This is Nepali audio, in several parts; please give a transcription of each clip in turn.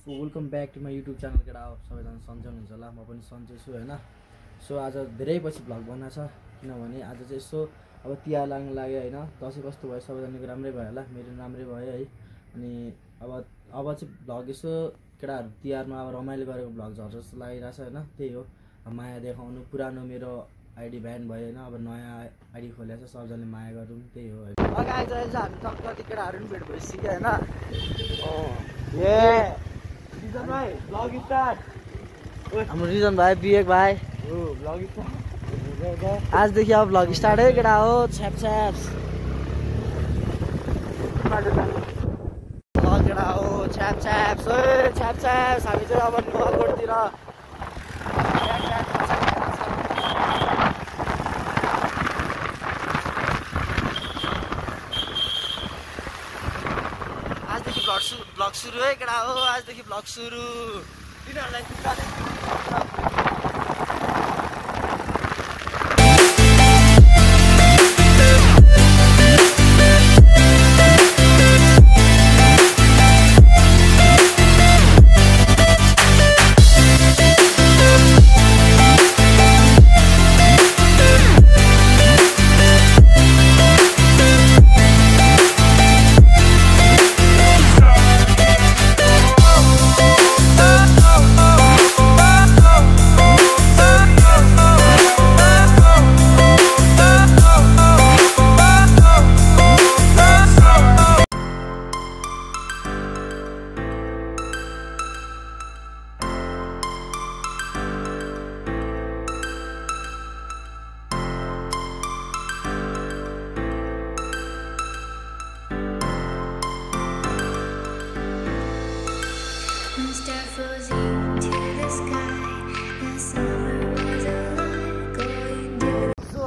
So welcome back to my YouTube channel केटा हो। सबैजना सन्चै हुनुहुन्छ होला, म पनि सन्चै छु हैन। सो आज धेरै पछि भ्लग बनाएको छ किनभने आज चाहिँ यसो अब तिहार लाग्न लाग्यो हैन। दसैँ कस्तो भयो सबैजनाको राम्रै भयो होला, मेरो राम्रै भयो है। अनि अब चाहिँ भ्लग यसो केटाहरु तिहारमा अब रमाइलो गरेको भ्लग झर्छ जस्तो लागिरहेछ हैन। त्यही हो माया देखाउनु। पुरानो मेरो आइडी ब्यान भयो हैन, अब नयाँ आइडी खोलेको छ, सबैजनाले माया गरौँ, त्यही हो हैन। गाइस अहिले हामी कति केटाहरु पनि भेट भइसक्यो हैन। रिजन भाइ भ्लग स्टार्ट। हाम्रो रिजन भाइ विवेक भाइ भ्लग स्टार्ट। आजदेखि अब भ्लग स्टार्ट है केटा हो। छ्याप छ्याप्स भ्लग केटा हो। छ्याप छ्याप्स छ्याप छ्याप्स। हामी चाहिँ अब नुवाकोटतिर भ्लग सुरु है केटा हो। आजदेखि भ्लग सुरु। तिनीहरूलाई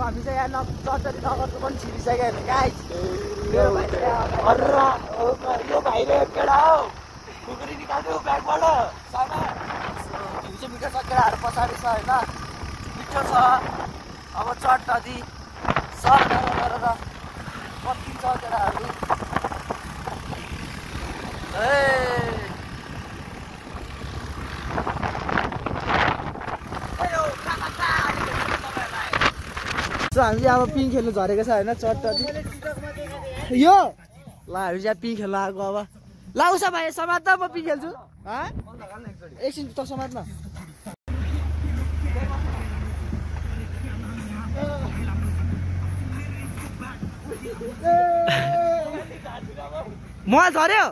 हामी चाहिँ यहाँ चटरी नगरको पनि छिरिसक्यो होइन गाइस। यो भाइले केटा हो खुकुरी निकाल्यो ब्यागबाट सामान। हिउँचे मिठो छ केटाहरू पछाडि छ होइन, मिठो छ। अब चट नदी सर गरेर कतिन्छ केटाहरू। हामी चाहिँ अब पिङ खेल्नु झरेको छ होइन। चट्टी यो ल हामी चाहिँ पिङ खेल्नु आएको अब। ल उसो भाइ समात्दा म पिङ खेल्छु। एकछिन त समात्न। म झर्यो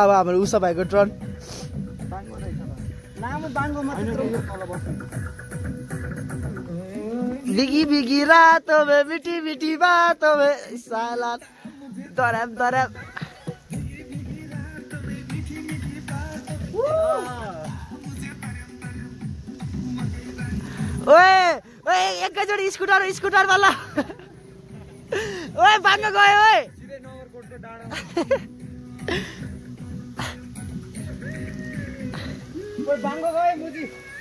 अब हाम्रो उसो भाइको टर्न। बिगी बिगी रातों में मीठी मीठी बातों में सालात दरब दरब। ओए ओए एकैचोटि स्कुटर वाला ओए भाग्न गयो ओए।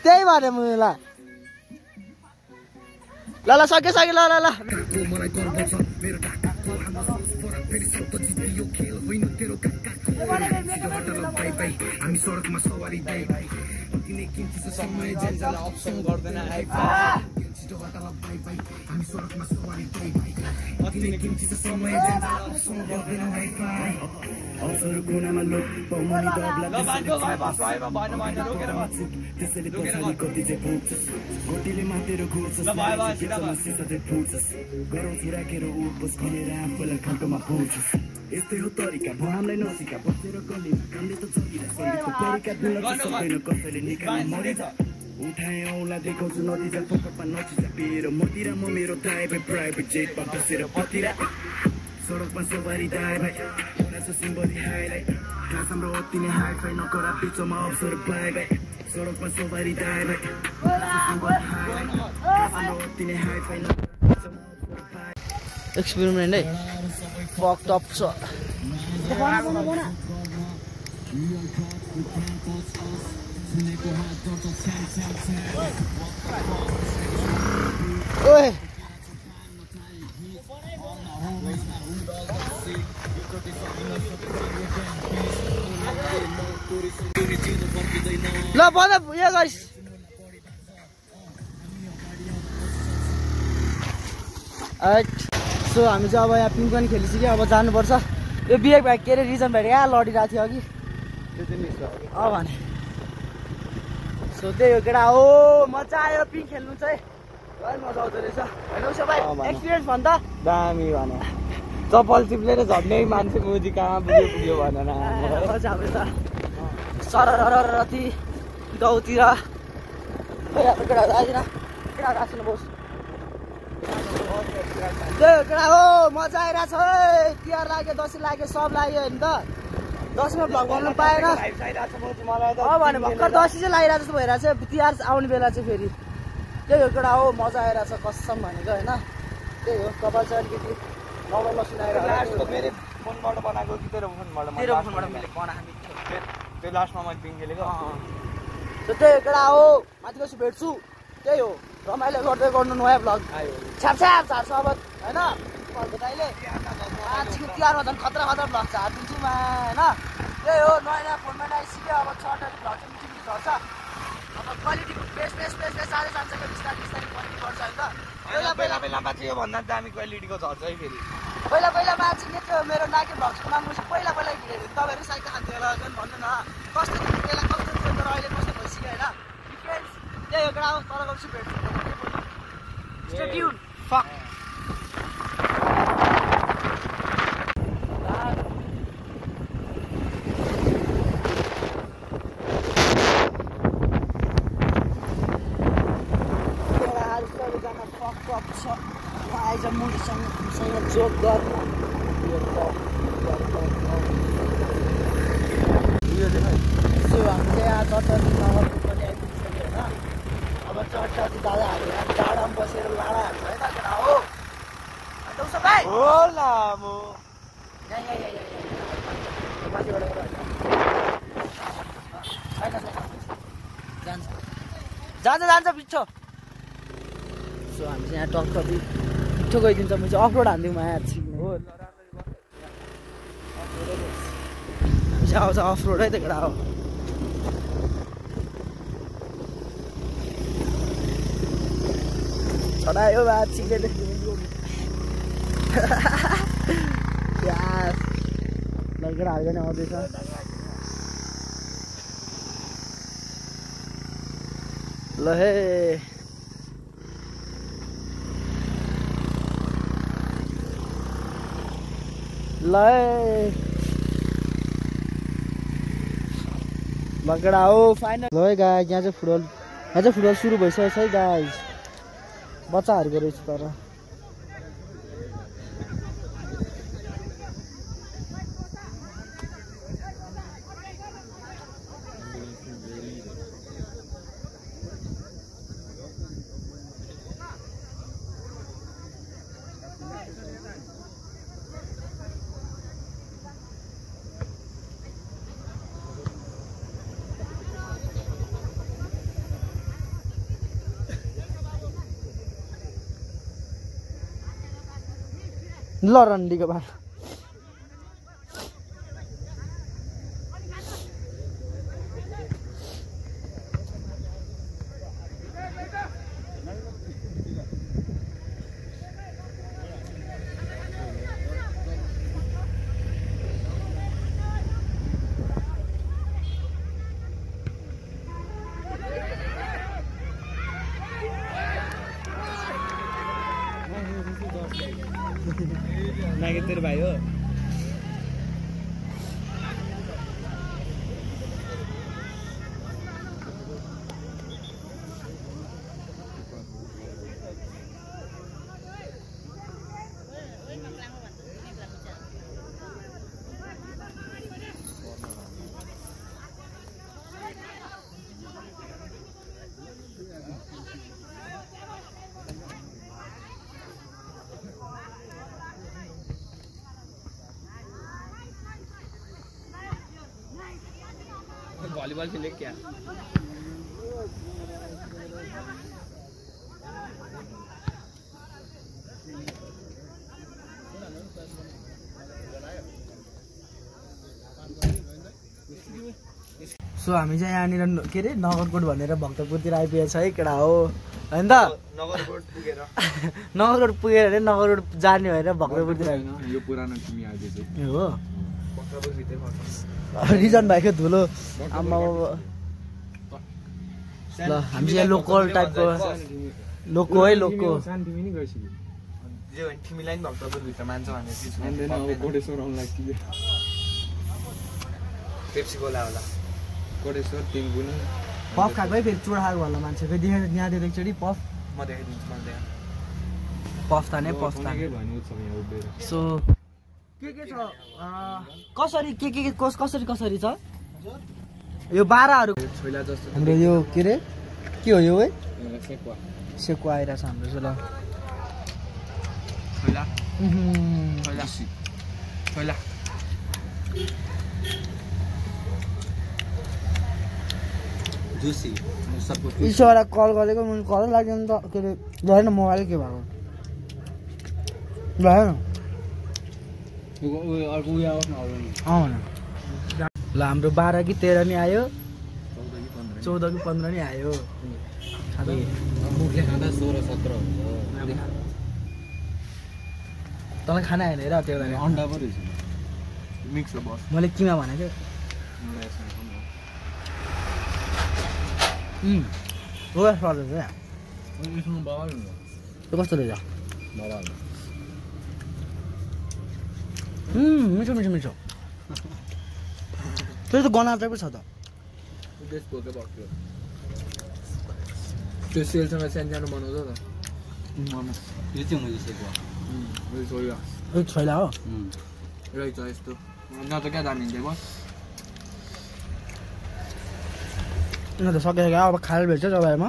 त्यही भने मुला ल सक्यो ल ल ल। हामी सडकमा सवारी समय अप्सन गर्दैन। हामी सडकमा सवारी अवसर कुनामा लोक पौमुनी त्यसैले पछाडि कति चाहिँ पुग्छस् गोटीले मातेर घुर्छस् सिसा चाहिँ फुट्छस् गरौँ राखेर उठबस खनेर आफूलाई खाल्टोमा पुग्छस्। यस्तै हो तरिका भनामलाई नसिका बसेर गलीमा कामले त चलिरहेछ तरिका दिन सक्दैन कसैले निकाल्न मरिन्छ। उठाए औँला देखाउँछु नतिजा फोकटमा नचिजा पिएर मतिर म मेरो ड्राइभर प्राइभेट जेटमा बसेर पतिर सडकमा सवारी ड्राइभर सिम्बली हाइलाइट क्लास हाम्रो अति नै हाई फाइ नकरा पिछोमा अवसर पाए भाइ सडकमा सवारी ड्राइभर एक्सपेरिमेन्ट है फक्ड अप छ। ओए ल बन्द यो गरिस् सो हामी चाहिँ अब यहाँ पिङ पनि खेलिसक्यो अब जानुपर्छ यो विवेक भाइ के अरे रिजन भाइ यहाँ लडिरहेको थियो अघि भने सो त्यही हो केटा हो मजा आयो पिङ खेल्नु चाहिँ मजा आउँदो रहेछ होइन उसो भाइ एक्सपिरियन्स भन् त दामी भने चप्पल चिप्लेर झन्डै मान्छे मुजी कहाँ पुग्यो भनेर मजा आउँछ त सररररती गाउँतिर केटा आइदिन केटा राख्नु बोस् केटा हो मजा आइरहेछ है तिहार लाग्यो दसैँ लाग्यो सब लाग्यो होइन त दसैँमा भ्लग गर्नु पाएन भने भर्खर दसैँ चाहिँ लागिरहेको जस्तो भइरहेको छ तिहार आउने बेला चाहिँ फेरि त्यही हो केटा हो मजा आइरहेछ कसम भनेको होइन त्यही हो कपाल चाहिँ अलिकति मोबाइलमा सुनाइरहेको मेरो फोनबाट बनाएको कि तेरो फोनबाट बनाएको त्यो लास्टमा मैले पिङ खेलेको त्यही हो केटा हो माथि पछि भेट्छु त्यही हो रमाइलो गर्दै गर्नु नयाँ भ्लग छ्याप छ्याप झार्छ अब होइन दाइले आजको तिहारमा झन् खतरा खतरा भ्लग झारिदिन्छु मा होइन त्यही हो नयाँ नयाँ फोनमा आइसक्यो अब छटहरू भ्लग चाहिँ मिठी मिठी झर्छ अब क्वालिटी बेस्ट जाँदै जान्छ क्या बिस्तारै बिस्तारै क्वालिटी गर्छ होइन बेलामा चाहिँ योभन्दा दामी क्वालिटीको झर्छ है फेरि पहिलामा चाहिँ के थियो मेरो नाके भ्लग्सको नाम पहिला हेरेको तपाईँहरू साइकल खान्थ्यो होला झन् भन्नु न कस्तो थियो पहिला कस्तो थियो तर अहिले कस्तो भइसक्यो होइन डिफ्रेन्स त्यही हो केटा तर गएपछि भेट्छु स्टे ट्युन फक आइज मुडसँग जोक गर्नु सो हामी चाहिँ यहाँ चट्टानी नगरको पनि आइपुगिसक्यो होइन अब चट्टानी दादा हामी यहाँ डाँडामा बसेर लाडा हाल्छ है त केटा हो अन्त उसो भाइ हो लामो जान्छ पिच्छो सो हामी चाहिँ यहाँ टक्क पिठो गइदिन्छ म चाहिँ अफरोड हान्दिउँ यहाँ छिर्ने हो हामी चाहिँ आउँछ अफरोड है त केटा हो चढायो भा चिक्लेले केटाहरू पनि आउँदैछ ल हे बगडा हो फाइनल ल है गाइस यहाँ चाहिँ फुटबल सुरु भइसकेको छ है गाइस बच्चाहरूको रहेछ तर ल रन्डीको बाल नागे तेरो भाइ हो वॉलीबॉल खेले क्या सो हामी चाहिँ यहाँनिर के अरे नगरकोट भनेर भक्तपुरतिर आइपुगेको छ है केटा हो होइन त नगरकोट पुगेर नगरकोट पुगेर अरे नगरकोट जाने भएर भक्तपुरतिर यो पुरानो टिमी आएको चाहिँ हो भक्तपुर भित्र रिजन भाइको धुलो आमा ल हामी चाहिँ लोकल टाइपको लोको है लोको सानो टिमी नि गइसक्यो जो तिमीलाई नि भक्तपुर भित्र मान्छ भन्ने चिज मान्दैन अब कोटेश्वर आउनु लाग्यो पेप्सी कोला होला कोटेश्वर टिम्बु नि पफ खाएको है फेरि चुडा खाएको होला मान्छे फेरि देखेर यहाँ देखेको एकचोटि पफ म देखाइदिन्छु मलाई पफ ताने पफ ताने के भन्नु छ यहाँ उभिएर सो के छ कसरी कसरी छ यो 12हरू छोइला जस्तो हाम्रो यो के रे के हो यो है सेक्वा सेको आइरहेछ हाम्रो चाहिँ ल छोइला छोइला छोइला जुसी सबको ईश्वरलाई कल गरेको मैले कल लाग्यो नि त के अरे भएन मोबाइल के भएको भएन अर्को उयो आउनु आउन ल हाम्रो 12 कि 13 नि आयो 14 कि 15 नि आयो हामी मुखले खाँदा 16 17 हुन्छ तँलाई खाना आएन हेर त्यो अन्डा पो रहेछ मिक्स हो बस मैले किमा भनेको हो स्वाद छ यसमा बाबा त्यो कस्तो रहेछ बाबा मिठो मिठो मिठो त्यो त गनार टाइपको छ त बेस्ट भोके भएको त्यो सेलसँग सानो बनाउँछ त यो चाहिँ मैले सेको मैले छोयो यो छैला हो रहेछ यस्तो न त क्या जानिन्छ बस न त सकेको अब खाएर भेट्छ तपाईँमा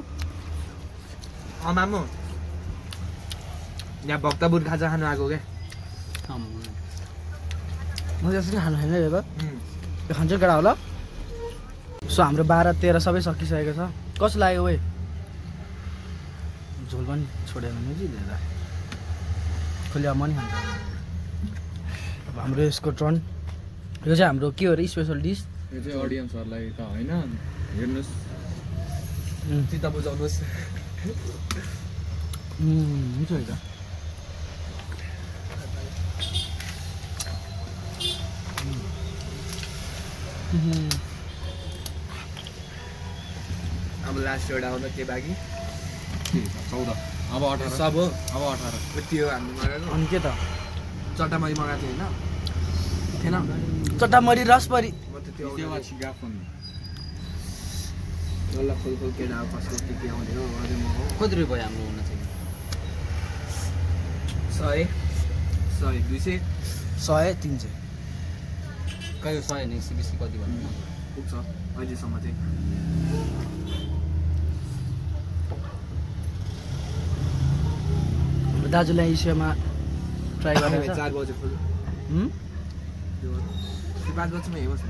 मामु यहाँ भक्तपुर खाजा खानु आएको क्या म त्यसरी खानु खाने हेरेको त्यो खान्छ केटा होला सो हाम्रो 12 13 सबै सकिसकेको छ कस्तो लाग्यो ओए झोल पनि छोडेर नि दिँदा खोली अब मनी खान्छ अब हाम्रो यसको टर्न यो चाहिँ हाम्रो के हो रे स्पेसल डिस यो चाहिँ अडियन्सहरूलाई त होइन हेर्नुहोस् चित्त बुझाउनुहोस् मिठो हुन्छ अब लास्ट एउटा आउँदा के बाँकी 14 अब 18 सब हो अब 18 त्यो हामीले मगाएको अनि के त चट्टामरी मगाएको थियो होइन थिएन चट्टामरी रसपरी म त त्यो सेवा छिगाफोन डल्ला खोल केटा अब कसको के आउने हो अझै म हो कति रुपियाँ हाम्रो हुन चाहिँ 100 200 100 300 कहिले 100 नि सिबिसी कति भन्नु पुग्छ अहिलेसम्म चाहिँ दाजुलाई इस्युमा ट्राई गरेको छ 4 बजे खोल्यो 5 बजीमा हेर्नुहोस् न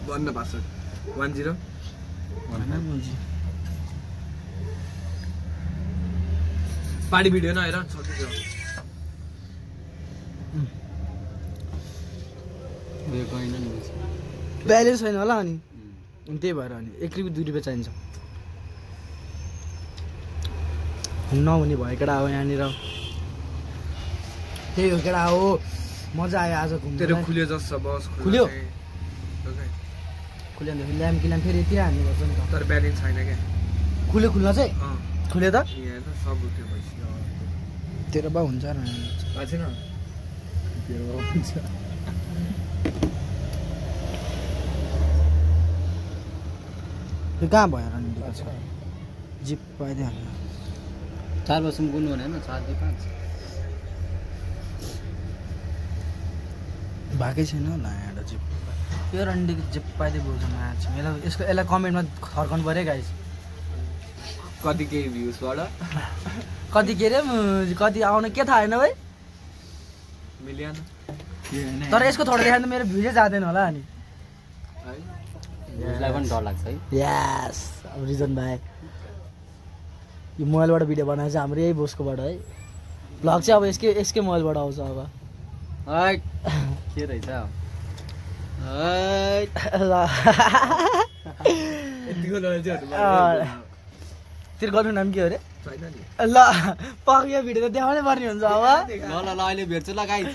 भन्न पासवर्ड 10 पार्टी भिडियो नहेर सकिन्छ ब्यालेन्स छैन होला अनि त्यही भएर अनि 1 रुपियाँ 2 रुपियाँ चाहिन्छ नहुने भयो केटा हो यहाँनिर त्यही हो केटा हो मजा आयो आज घुम्नु तेरो खुल्यो जस्तो बस खुल्यो? खुल्यो भने ल्याम्प कि ल्याम्प फेरि यति हान्नु पर्छ नि त तर ब्यालेन्स छैन क्या खुल्यो खुल्न चाहिँ खुल्यो त यहाँ त सब उठ्यो भइसक्यो तेरो बा हुन्छ र भएको छैन त्यो कहाँ भयो र जिप पाइदियो 4 वर्षमा गुन्नु भने होइन 4 5 भएकै छैन होला यहाँ जिप यो रन्डीको जिप पाइदियो बोल्छ म्याच यसलाई कमेन्टमा फर्काउनु पऱ्यो गाइस कति केही भ्युजबाट कति के अरे कति आउनु के थाहा होइन भाइ मिलियन तर यसको थोडा देखायो भने मेरो भ्युजै जाँदैन होला अनि उसलाई पनि डर लाग्छ है यस अब रिजन भाइ यो मोबाइलबाट भिडियो बनाएको चाहिँ हाम्रो यही बोसकोबाट है भ्लग चाहिँ अब यसकै मोबाइलबाट आउँछ अब के रहेछ ल यतिको नलेजहरू तेरो गर्नु नाम के हो अरे छैन नि ल पक्रियो भिडियो त देखाउनै पर्ने हुन्छ अब ल अहिले भेट्छु ल गाइस